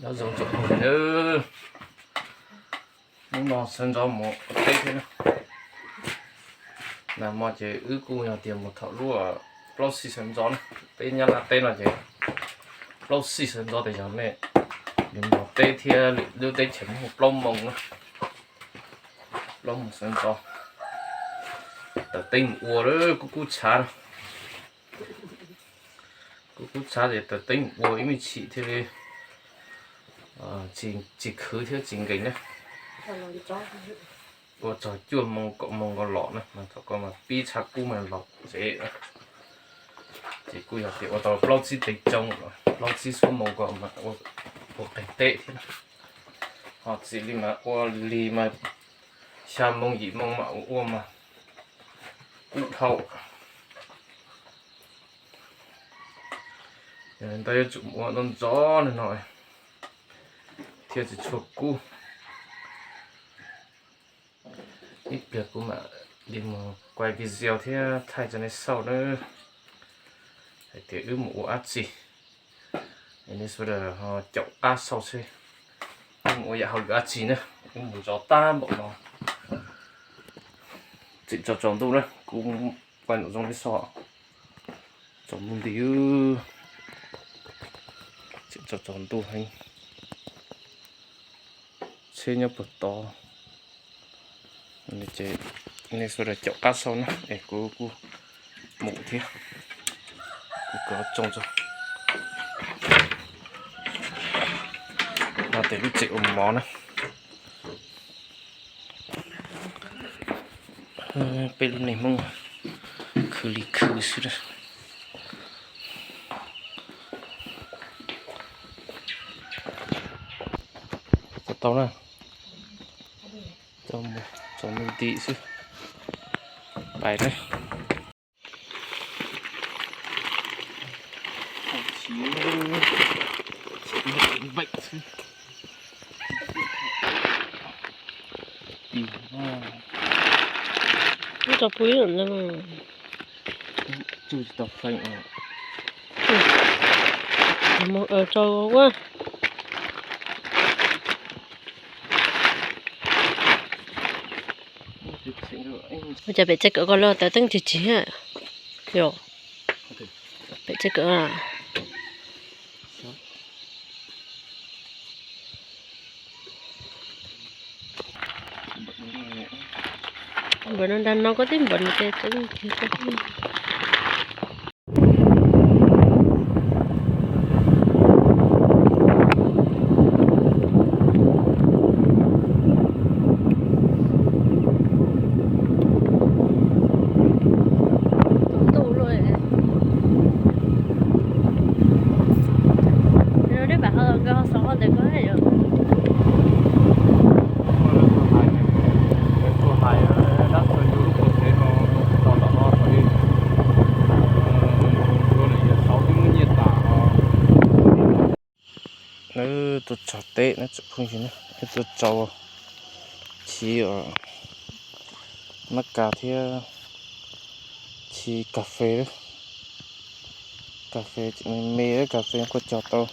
Nyob zoo tsoom phooj ywg, hnub no sawv ntxov mus ua teb thiab na. Nag hmo ces wb kuj yog tias mus thaum lub plaub xij sawv ntxov na, peb Nyab Laj teb no ces plaub xij sawv ntxov tes yog nej mus teb thiab lwm lub teb chaws mus plaub moos na, plaub moos sawv ntxov. Tawm teeb mus ua lawm, kub kub tshav no. Kub kub tshav ces tawm teeb mus ua ib me chim thiaj li tsis khwv thiab tsis nkees na. Ua txog cuaj moos kaum moos nkaus los na mas thaum ko mas pib tshav kub mas los tsev. Ces kuj yog tias ua tau plaub tsib teev tsoo, plaub tsib xuab moos ko mas ua qeeg teb thiab na. Ho txiv li mas ua lig mas xya moos yim moos mam ua mas kub dhau. Yog li ntawd yuav tsum ua ntxov ntxov li no thiaj tsis tshua kub. Ib pliag kuv mam li mus kuaj video thiab thaij rau nej saib na, hais tias wb mus ua dab tsi. Nej sawv daws ho caum qab saib seb wb mus ua yam hauj lwm dab tsi na. Wb mus zov tag npaum no, tseem tsaus tsaus ntuj na, kuv kuaj nraum zoov nej saib, tsaus ntuj nti, tseem tsaus tsaus ntuj heev. Tsheb nyob puag tod. Ces nej sawv daws caum qab saib na es kuv kuj mus thiab, kuv kov tsoo tso. No ces lub tsev ua mov na. Peb lub neej Hmoob khwv li khwv xwb. Tau na, tsaus ntuj nti xwb, pais na. Ib tso pw ib leeg. Tsuj tsis tau feem. Mus aws tso ua. Ua cas pem tsev kawm ko los tawv teeb tsig tsig, yog pem tsev kawm. Npaum no nrag no koj twb npaum no ces tseeb tsig. Ntuj lawm. Deb pam ho nkawd ho xov ho ntawd ko yom. Lawv tuaj tsaug teb na tsoom phooj ywg na, tuaj tsaug chiv mab kas thiab chiv kas fes lawm. Kas fes me me, kas fes kuj cog tau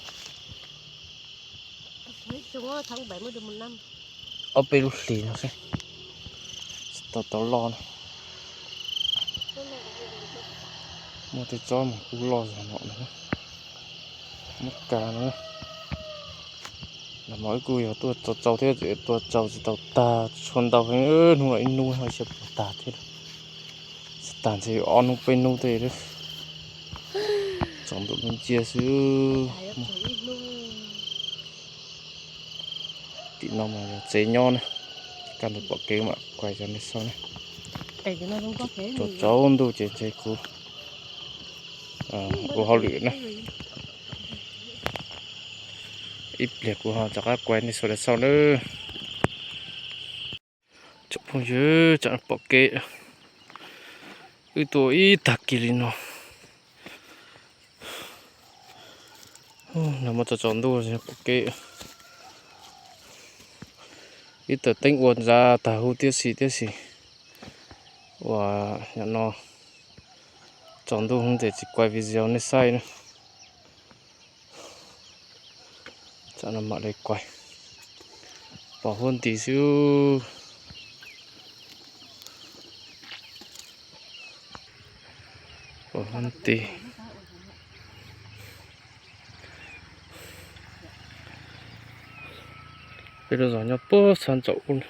ob peb lub hlis no xwb, tsis tau tau loj na. Muaj tej tsob mas kuj loj zog no na. Mab kas no, nag hmo wb kuj yog tuaj tsaug tsaug thiab, tuaj tsaug tsis tau tag, tshuav ntau heev, hnub no ib hnub ho xyaw puas tag thiab. Tsis tag ntshe yuav ob hnub peb hnub tej lawm. Tsaus ntuj lub nciab xwb. Tim no mas yog tsev nyob na, kaj ntug pom kev mam kuaj rau nej saib na. Tsaus ntuj ces ntshe kuv ua hauj lwm na. Ib pliag kuv ho rov qab kuaj nej sawv daws saib na. Tsoom phooj ywg, tsam pom kev wb tuaj ib tag kis li no. Nag hmo tsaus tsaus ntuj pom kev, ib tawm teeb ua ntxa tag huv tiab si tiab si. Ua yam no tsaus ntuj heev ces tsis kuaj video nej saib na. Tam no mam li kuaib, pom huab nti xwb. Pom huab nti. Peb lub zos nyob puag txha ntsaum ub.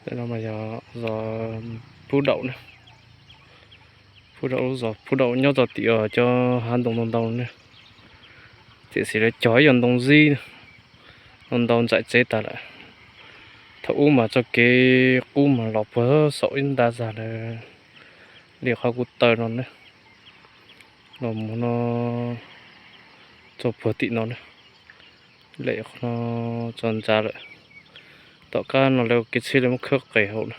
Peb no mas yog zos Phub Daum na. Phub Daum lub zos Phub Daum nyob txog tim cov hav ntoo ntau ntau ne. Tiam sis lawv cog ib yam ntoo zib, ntoo ntau ntxaim tsev tas lawm. Thaum ub mas txoj kev qub mas los puag saum ib nta zag lawm, li qhov kuv taw no ne, los mus no txog puag tim no ne, lem qhov no txog ntxa lawm. Tom qab no lawv ua kev tsheb lawv muab khawb qes hauv na.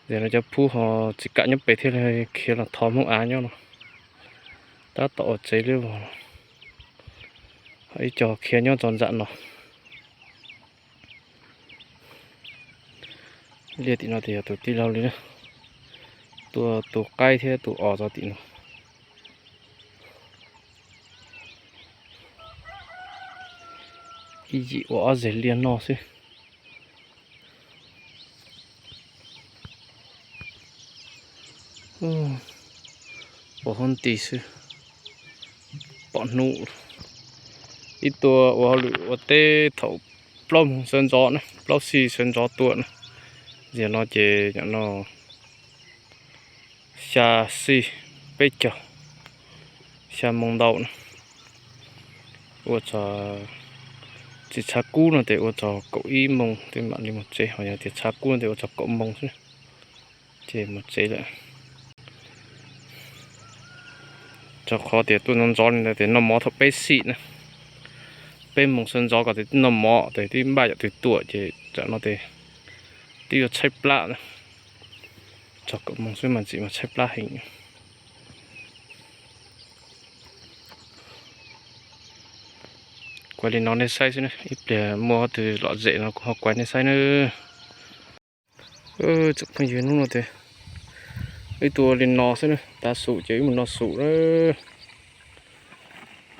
Tiam no cov Phub ho tsis kam nyob pem thiaj li khiav los thov Hmoob av nyob no. Tab tom ua tsev liab vog, ib co khiav nyob txog ntxa no. Liaj tim no tias yog tus tij laug li na, tua tus qaib thiab tus os txog tim no. Ib yim ua ob zeg liaj noj xwb. Pom huab nti xwb, pom hnub. Ib tuas ua hauj lwm ua teb thaum plaub moos sawv ntxov na, plaub xij sawv ntxov tua na. Tiam no ces no xya xij peb caug, xya moos ntau na. Ua txog, tsis tshav kub no ces ua txog kaum ib moos tej mam li mus tsev, ho yog tias tshav kub no ces ua txog kaum moos xwb ces mus tsev lawm. Rau qhov tias tuaj ntxov ntxov li ntawd ces noj mov thaum peb xij na, peb moos sawv ntxov kom tes twb noj mov tes twb npaj yam twg tuaj ces tam no tes twb yuav tshaib plab na. Txog kaum moos xwb mas ntxim mas tshaib plab heev. Kuav li no nej saib xwb na, ib pliag muaj qhov twg lom zem no kuv ho kuav nej saib na. Tsoom phooj ywg, hnub no tes wb tuaj ua li no xwb na, tav xus ces wb mus noj xus na.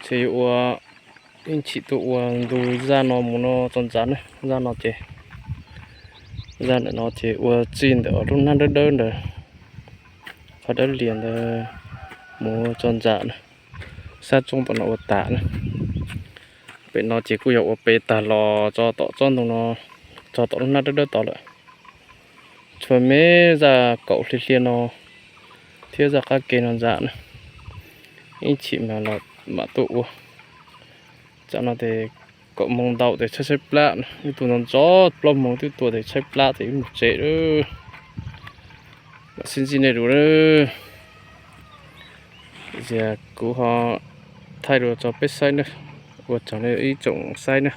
Ces yuav ua, ib chim tuaj ua ntu zaj no mus no txog ntxa na, zaj no ces, zaj ntawm no ces ua txij ntawm lub hnab dawb dawb ntawd, qhov dawb lias ntawd mus txog ntxa na, sab tsoob tom no ua tas na. Pem no ces kuj yog ua pem tag los txog tom tsob ntoo no, txog tom lub hnab dawb dawb tod lawm. Tshuav me zaj kaum hli hli no thiab zaj qab ke no ntxa na, ib chim mas los mam tuaj ua. Tam no tes kaum moos ntau tes tshaib tshaib plab na, wb tuaj ntxov ntxov plaub moos twb tuaj tes tshaib plab tes wb mus tsev lawm. Mam sib ntsib nej dua na. Tiam sis kuv ho thaij dua tso peb saib na, ua tsaug nej ib tsoom saib na,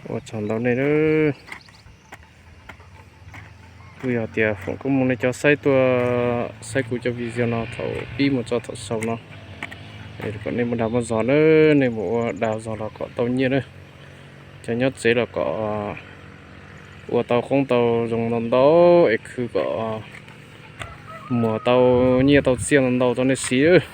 ua tsaug ntau nej na. Kuj yog tias foom koob hmoov nej cov saib tuaj saib kuv cov video no thaum pib mus txog thaum xaus no, kom nej mus dag muaj zog na, nej mus ua dag zog los kom tau nyiaj na. Cov nyob tsev los kom ua tau qoob tau zoo ntau ntau es khwv kom muag tau nyiaj tau txiaj ntau ntau rau nej siv.